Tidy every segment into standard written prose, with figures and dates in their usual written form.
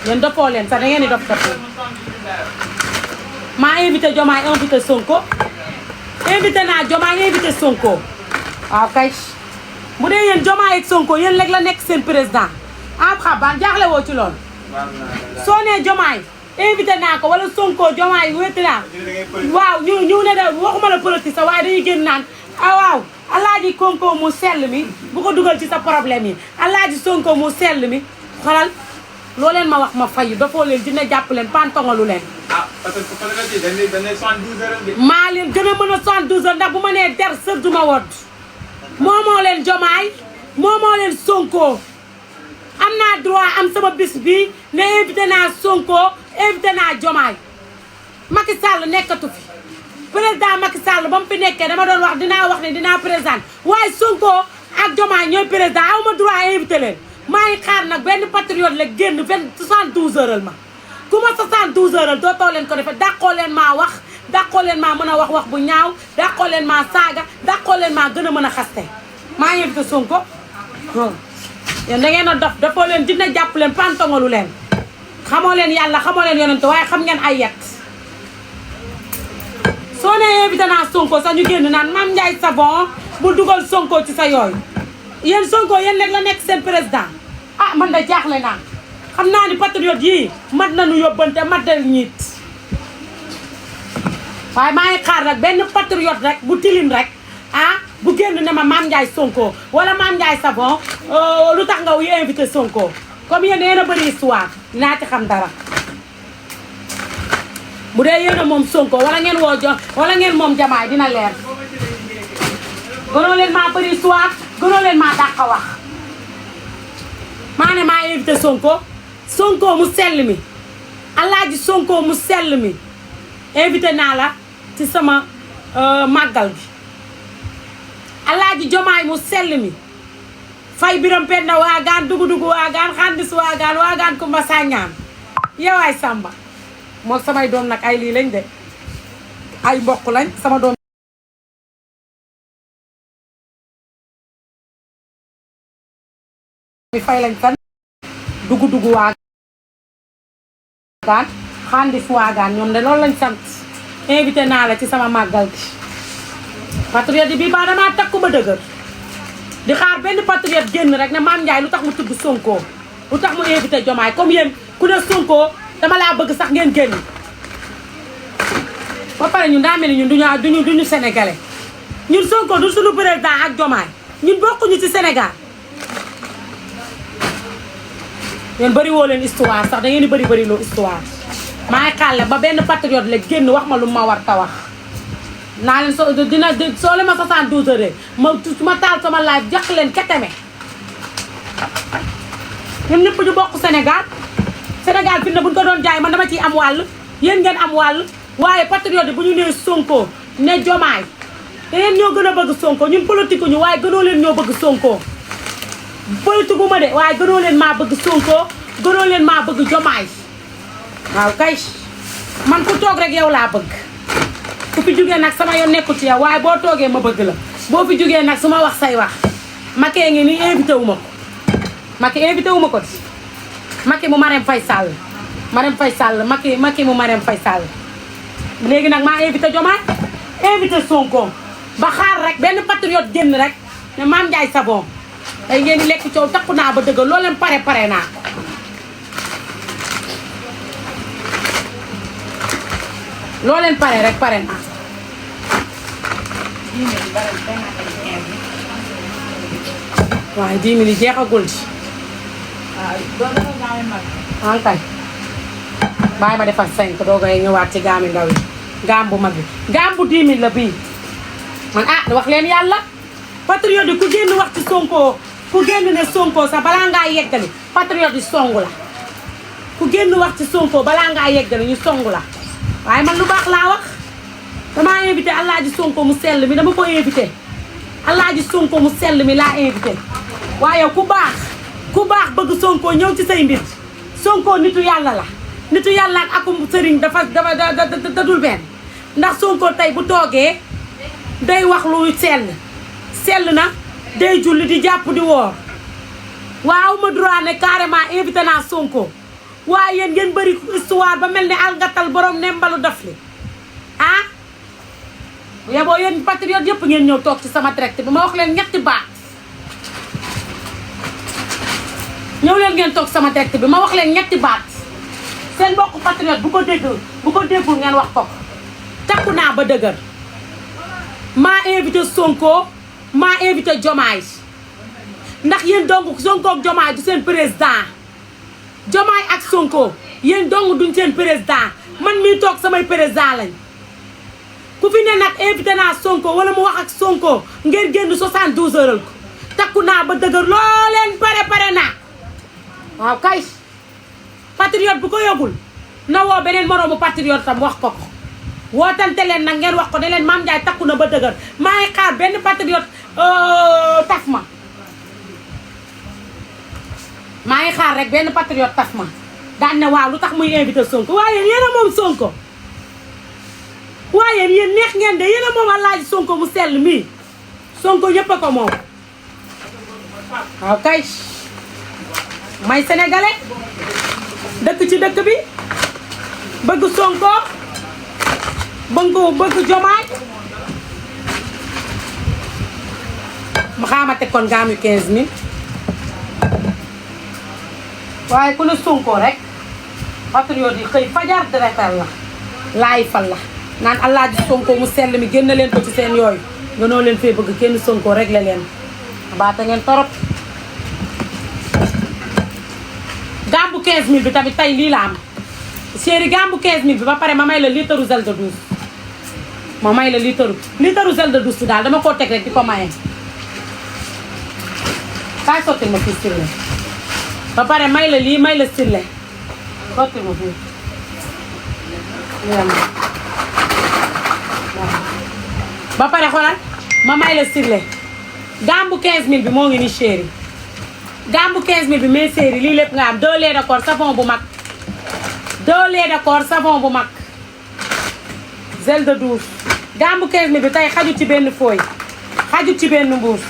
yéen dofoo leen sax da ngeen di dof maa invité Diomaye invité Sonko invité naa Diomaye invité Sonko waaw kay bu dee yéen Diomaye ak Sonko yéen léegi la nekk seen président xabaan jaaxle woo ci loolu soo nee Diomaye invité naa ko wala Sonko Diomaye wéeti naa waaw ñu ne da waxuma la politique sax waaye dañuy génn naan waaw alaaji Sonko mu sell mi bu ko dugal ci sa problème yi alaaji Sonko mu sell mi xolal loo leen ma wax ma fayu dafoo leen dina jàpp leen pantongalu leen parce que dañ ne 72 heures de. maa leen gën a mën a 72 heures ndax bu ma nee der sër duma wodd moomoo leen Diomaye moomoo leen Sonko am naa droit am sama bis bi ne invité naa Sonko invité naa Diomaye Macky Sall nekkatu fi président Macky Sall ba mu fi nekkee dama doon wax dinaa wax ne dinaa président waaye Sonko ak Diomaye ñooy président aw ma droit invité leen maa ngi xaar nag benn patriote la génn 72 heures ma ku ma 72 heures dootoo leen ko defee dàqoo leen maa wax dàqoo leen maa mën a wax bu ñaaw dàqoo leen maa saaga dàqoo leen maa gën a mën a xaste maa ngi invité Sonko yéen da ngeen a dof dafoo leen dina jàpp leen pantongalu leen xamoo leen yàlla xamoo leen yonent waaye xam ngeen ay yet soo nee invité naa Sonko sax ñu génn naan Mame Ndiaye Savon bu dugal Sonko ci sa yooyu yéen Sonko yéen rek la nekk seen président man da jaaxle naa xam naa ni patriote yii mat nañu yóbbante mat na ñiit waaye maa ngi xaar rek benn patriote rek bu tilim rek bu génn ne ma Mame Ndiaye Sonko wala Mame Ndiaye Savon lu tax nga yu invité Sonko comme yéen yéen a bëri histoire dinaa ci xam dara bu dee yéen a moom Sonko wala ngeen woo wala ngeen moom Diomaye dina leer gënoo leen maa bëri histoire gënoo leen maa dàq wax maa ne maa invité Sonko mu sell mi alaaji Sonko mu sell mi invité naa la ci sama màggal bi alaaji Diomaye mu sell mi fay biram penda waagaan dugu waagaan xandis waagaan kumba sañaan yowaay Samba moo samay doom nag ay lii lañ de ay mbokk lañ sama doom mi fay lañ tan dugu waagaan xandis waagaan ñoom de loolu lañ sant invité naa la ci sama màggal gi patriote bi ba damaa takku ba dëgër di xaar benn patriote génn rek ne Mame Ndiaye lu tax mu tudd Sonko lu tax mu invité Diomaye comme yéen ku ne Sonko dama laa bëgg sax ngeen génn ba pare ñun daa mel ni ñun duñu sénégalais ñun Sonko du suñu président ak Diomaye ñun bokkuñu ci Sénégal yéen bëri woo leen histoire sax da ngeen di bëri loo histoire maa ngi xàlle ba benn patriote la génn wax ma lu ma war ta wax naa leen soo leen ma 72 heures ma taal sama live jox leen keteme ñun ñëpp ñu bokk Sénégal fi ne buñ ko doon jaay man dama ciy am wàll yéen ngeen am wàll waaye patriote bu ñu nee Sonko ne Diomaye yéen ñoo gën a bëgg Sonko ñun politique ñu waaye gënoo leen ñoo bëgg Sonko politique bu ma de waaye gënoo leen maa bëgg Sonko gënoo leen maa bëgg Diomaye waaw kay man ku toog rek yow laa bëgg ku fi jógee nag sama yoon nekkul ci yow waaye boo toogee ma bëgg la boo fi jógee nag su ma wax say wax Macky ngi nii invité wu ma ko Macky invité wu ma ko di Macky mu Marème Faye Sall Macky mu Marème Faye Sall léegi nag maa invité Diomaye invité Sonko ba xaar rek benn patriote génn rek ne Mame Ndiaye Savon tey ngeen di lekk coow takku naa ba dëgg loolu leen pare naa loo leen pare rek pare naa waaye 10 000 yi jeexagul ci kay bàyyi ma defar 5 doo koy ñëwaat ci gaami ndaw yi gaam bu mag bi gaam bu 10 000 la bii man wax leen yàlla patriote yi ku génn wax ci Sonko ku génn ne Sonko sax balaa ngaa yeggali patriote yi songu la ku génn wax ci Sonko balaa ngaa yeggali ñu songu la waaye man lu baax laa wax damaa invité Alaaji Sonko mu sell mi dama ko invité Alaaji Sonko mu sell mi laa invité waaye ku baax bëgg Sonko ñëw ci say mbir Sonko nitu yàlla la nitu yàlla ak akum sëriñ dafa dul benn ndax Sonko tey bu toogee day wax lu sell na day julli di jàpp di woor waaw ma droit ne carrément invité naa Sonko waaye yéen ngeen bëri histoire ba mel ni algatal borom ne mbalu daf li ah yeboo yéen patriote yëpp ngeen ñëw toog ci sama direct bi ma wax leen ñetti baat ñëw leen ngeen toog sama direct bi ma wax leen ñetti baat seen mbokku patriote bu ko déggul ngeen wax ko takku naa ba dëgër maa invité Sonko maa invité Diomaye ndax yéen dong Sonko ak Diomaye du seen président Diomaye ak Sonko yéen dong duñ seen président man mii toog samay président lañ ku fi ne nag invité naa Sonko wala mu wax ak Sonko ngeen génn 72 heures ko takku naa ba dëgër loo leen pare naa waaw kay patriote bu ko yëgul na woo beneen moroomu patriote tam wax ko wootante leen nag ngeen wax ko ne leen Mame Ndiaye takku na ba dëgër maa ngi xaar benn patriote taf ma maa ngi xaar rek benn patriote taf ma daan ne waaw lu tax muy invité Sonko waaye yéen a moom Sonko waaye yéen neex ngeen de yéen a moom Alaaji Sonko mu sell mii Sonko ñëpp a ko moom waaw kay may sénégalais dëkk ci dëkk bi bëgg Sonko bëgg Diomaye ma xamate kon gaamu 15000 waaye ku ne Sonko rek patriote yi xëy fajar directeur la laay fal la naan Alaaji Sonko mu sell mi génn leen ko ci seen yooyu gënoo leen fee bëgg kenn Sonko rek la leen baata ngeen torop gambu 15000 bi tamit tey lii la am chéri gambu 15000 bi ba pare ma may la litre gel de douche ma may la litre gel de douche daal dama koo teg rek di ko maye kaay sottil ma fii sirle ba pare may la lii may la sirle sottil ma fii ba pare xoolal ma may la sirle gambu 15000 bi moo ngi ni chéri gambu 15000 bi mais chéri lii lépp nga am 2 laits de corps savon bu mag 2 laits de corps savon bu mag gel de douche gambu 15000 bi tey xajut ci benn fooy xajut ci benn mbuus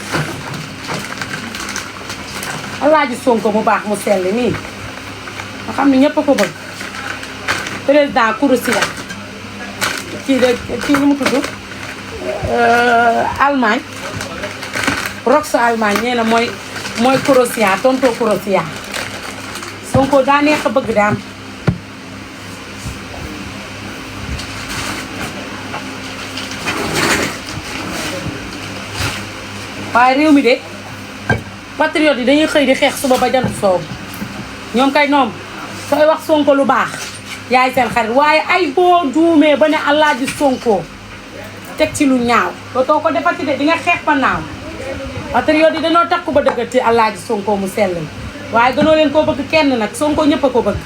Alaaji Sonko mu baax mu sell nii nga xam ne ñëpp a ko bëgg président Kouroussia kii nu mu tudd Allemagne Rox Allemagne nee na mooy Kouroussia tonto Kouroussia Sonko daa neex a bëgg daam waaye réew mi de patriote yi dañuy xëy di xeex suba ba jant soow ñoom kay ñoom sooy wax Sonko lu baax yaay seen xarit waaye ay boo juumee ba ne Alaaji Sonko teg ci lu ñaaw dootoo ko defati de di nga xeex ba naaw patriote yi dañoo takku ba dëggati Alaaji Sonko mu sell waaye gënoo leen koo bëgg kenn nag Sonko ñëpp a ko bëgg.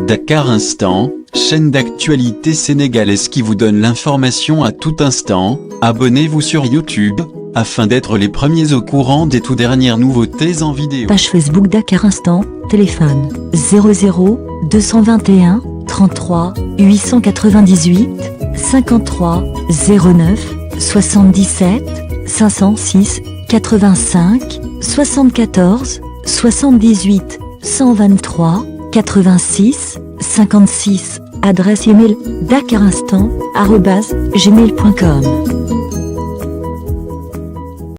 Dakar Instant, chaîne d'actualité sénégalaise qui vous donne l'information à tout instant. Abonnez-vous sur YouTube afin d'être les premiers au courant des tout dernières nouveautés en vidéo. Page Facebook Dakar Instant, téléphone 00 221 33 898 53 09 77 506 85 74 78 123 86 56. Adresse email dakarinstant@gmail.com.